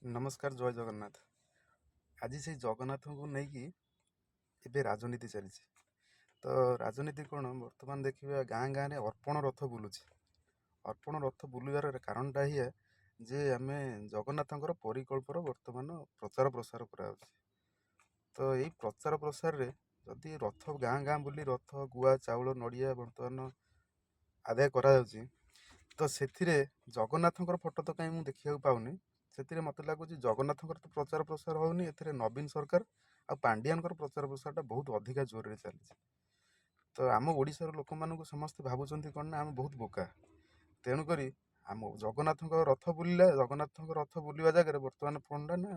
ନମସ୍କାର, ଜୟ ଜଗନ୍ନାଥ। ଆଜି ସେଇ ଜଗନ୍ନାଥଙ୍କୁ ନେଇକି ଏବେ ରାଜନୀତି ଚାଲିଛି। ତ ରାଜନୀତି କ'ଣ, ବର୍ତ୍ତମାନ ଦେଖିବା ଗାଁ ଗାଁରେ ଅର୍ପଣ ରଥ ବୁଲୁଛି। ଅର୍ପଣ ରଥ ବୁଲିବାର କାରଣଟା ଏଇଆ ଯେ ଆମେ ଜଗନ୍ନାଥଙ୍କର ପରିକଳ୍ପର ବର୍ତ୍ତମାନ ପ୍ରଚାର ପ୍ରସାର କରାଯାଉଛି। ତ ଏଇ ପ୍ରଚାର ପ୍ରସାରରେ ଯଦି ରଥ ଗାଁ ଗାଁ ବୁଲି ରଥ, ଗୁଆ, ଚାଉଳ, ନଡ଼ିଆ ବର୍ତ୍ତମାନ ଆଦାୟ କରାଯାଉଛି, ତ ସେଥିରେ ଜଗନ୍ନାଥଙ୍କର ଫଟୋ ତ କାହିଁ ମୁଁ ଦେଖିବାକୁ ପାଉନି। ସେଥିରେ ମୋତେ ଲାଗୁଛି ଜଗନ୍ନାଥଙ୍କର ତ ପ୍ରଚାର ପ୍ରସାର ହେଉନି, ଏଥିରେ ନବୀନ ସରକାର ଆଉ ପାଣ୍ଡିଆନଙ୍କର ପ୍ରଚାର ପ୍ରସାରଟା ବହୁତ ଅଧିକା ଜୋରରେ ଚାଲିଛି। ତ ଆମ ଓଡ଼ିଶାର ଲୋକମାନଙ୍କୁ ସମସ୍ତେ ଭାବୁଛନ୍ତି କ'ଣ ନା ଆମେ ବହୁତ ବୋକା। ତେଣୁକରି ଆମ ଜଗନ୍ନାଥଙ୍କ ରଥ ବୁଲିଲା, ଜଗନ୍ନାଥଙ୍କ ରଥ ବୁଲିବା ଜାଗାରେ ବର୍ତ୍ତମାନ ଫୋନ୍ଟା ନା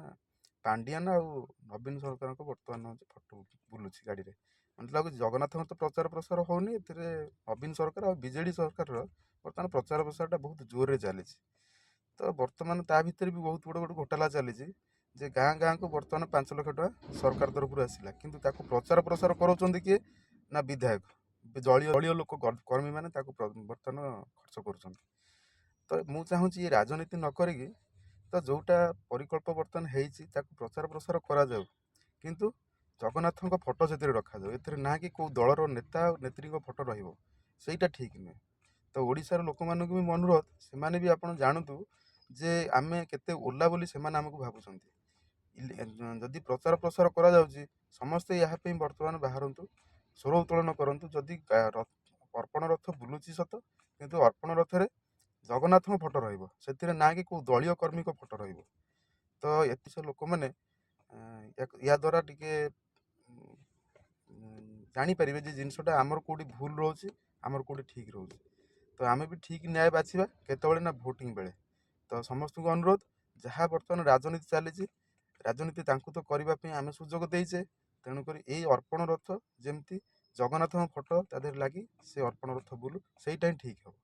ପାଣ୍ଡିଆନ ଆଉ ନବୀନ ସରକାରଙ୍କ ବର୍ତ୍ତମାନ ହେଉଛି ଫଟୋ ବୁଲୁଛି ଗାଡ଼ିରେ। ମୋତେ ଲାଗୁଛି ଜଗନ୍ନାଥଙ୍କ ତ ପ୍ରଚାର ପ୍ରସାର ହେଉନି, ଏଥିରେ ନବୀନ ସରକାର ଆଉ ବିଜେଡ଼ି ସରକାରର ବର୍ତ୍ତମାନ ପ୍ରଚାର ପ୍ରସାରଟା ବହୁତ ଜୋରରେ ଚାଲିଛି। ତ ବର୍ତ୍ତମାନ ତା ଭିତରେ ବି ବହୁତ ବଡ଼ ଗୋଟେ ଘୋଟାଲା ଚାଲିଛି ଯେ ଗାଁ ଗାଁକୁ ବର୍ତ୍ତମାନ 5 ଲକ୍ଷ ଟଙ୍କା ସରକାର ତରଫରୁ ଆସିଲା, କିନ୍ତୁ ତାକୁ ପ୍ରଚାର ପ୍ରସାର କରାଉଛନ୍ତି କିଏ ନା ବିଧାୟକ, ଦଳୀୟ ଲୋକ, କର୍ମୀମାନେ ତାକୁ ବର୍ତ୍ତମାନ ଖର୍ଚ୍ଚ କରୁଛନ୍ତି। ତ ମୁଁ ଚାହୁଁଛି ଏ ରାଜନୀତି ନ କରିକି ତ ଯେଉଁଟା ପରିକଳ୍ପ ବର୍ତ୍ତମାନ ହେଇଛି ତାକୁ ପ୍ରଚାର ପ୍ରସାର କରାଯାଉ, କିନ୍ତୁ ଜଗନ୍ନାଥଙ୍କ ଫଟୋ ସେଥିରେ ରଖାଯାଉ। ଏଥିରେ ନା କି କେଉଁ ଦଳର ନେତା ଆଉ ନେତ୍ରୀଙ୍କ ଫଟୋ ରହିବ, ସେଇଟା ଠିକ୍ ନୁହେଁ। ତ ଓଡ଼ିଶାର ଲୋକମାନଙ୍କୁ ବି ଅନୁରୋଧ, ସେମାନେ ବି ଆପଣ ଜାଣନ୍ତୁ ଯେ ଆମେ କେତେ ଓଲା ବୋଲି ସେମାନେ ଆମକୁ ଭାବୁଛନ୍ତି। ଯଦି ପ୍ରଚାର ପ୍ରସାର କରାଯାଉଛି, ସମସ୍ତେ ଏହା ପାଇଁ ବର୍ତ୍ତମାନ ବାହାରନ୍ତୁ, ସ୍ୱର ଉତ୍ତୋଳନ କରନ୍ତୁ। ଯଦି ଅର୍ପଣ ରଥ ବୁଲୁଛି ସତ, କିନ୍ତୁ ଅର୍ପଣ ରଥରେ ଜଗନ୍ନାଥଙ୍କ ଫଟୋ ରହିବ, ସେଥିରେ ନା କି କେଉଁ ଦଳୀୟ କର୍ମୀଙ୍କ ଫଟୋ ରହିବ। ତ ଏଥିସହ ଲୋକମାନେ ୟା ଦ୍ୱାରା ଟିକେ ଜାଣିପାରିବେ ଯେ ଜିନିଷଟା ଆମର କେଉଁଠି ଭୁଲ ରହୁଛି, ଆମର କେଉଁଠି ଠିକ୍ ରହୁଛି। ତ ଆମେ ବି ଠିକ୍ ନ୍ୟାୟ ବାଛିବା କେତେବେଳେ ନା ଭୋଟିଂ ବେଳେ। ତ ସମସ୍ତଙ୍କୁ ଅନୁରୋଧ, ଯାହା ବର୍ତ୍ତମାନ ରାଜନୀତି ଚାଲିଛି, ରାଜନୀତି ତାଙ୍କୁ ତ କରିବା ପାଇଁ ଆମେ ସୁଯୋଗ ଦେଇଛେ, ତେଣୁକରି ଏଇ ଅର୍ପଣ ରଥ ଯେମିତି ଜଗନ୍ନାଥଙ୍କ ଫଟୋ ତା ଦେହରେ ଲାଗି ସେ ଅର୍ପଣ ରଥ ବୁଲୁ, ସେଇଟା ହିଁ ଠିକ୍ ହେବ।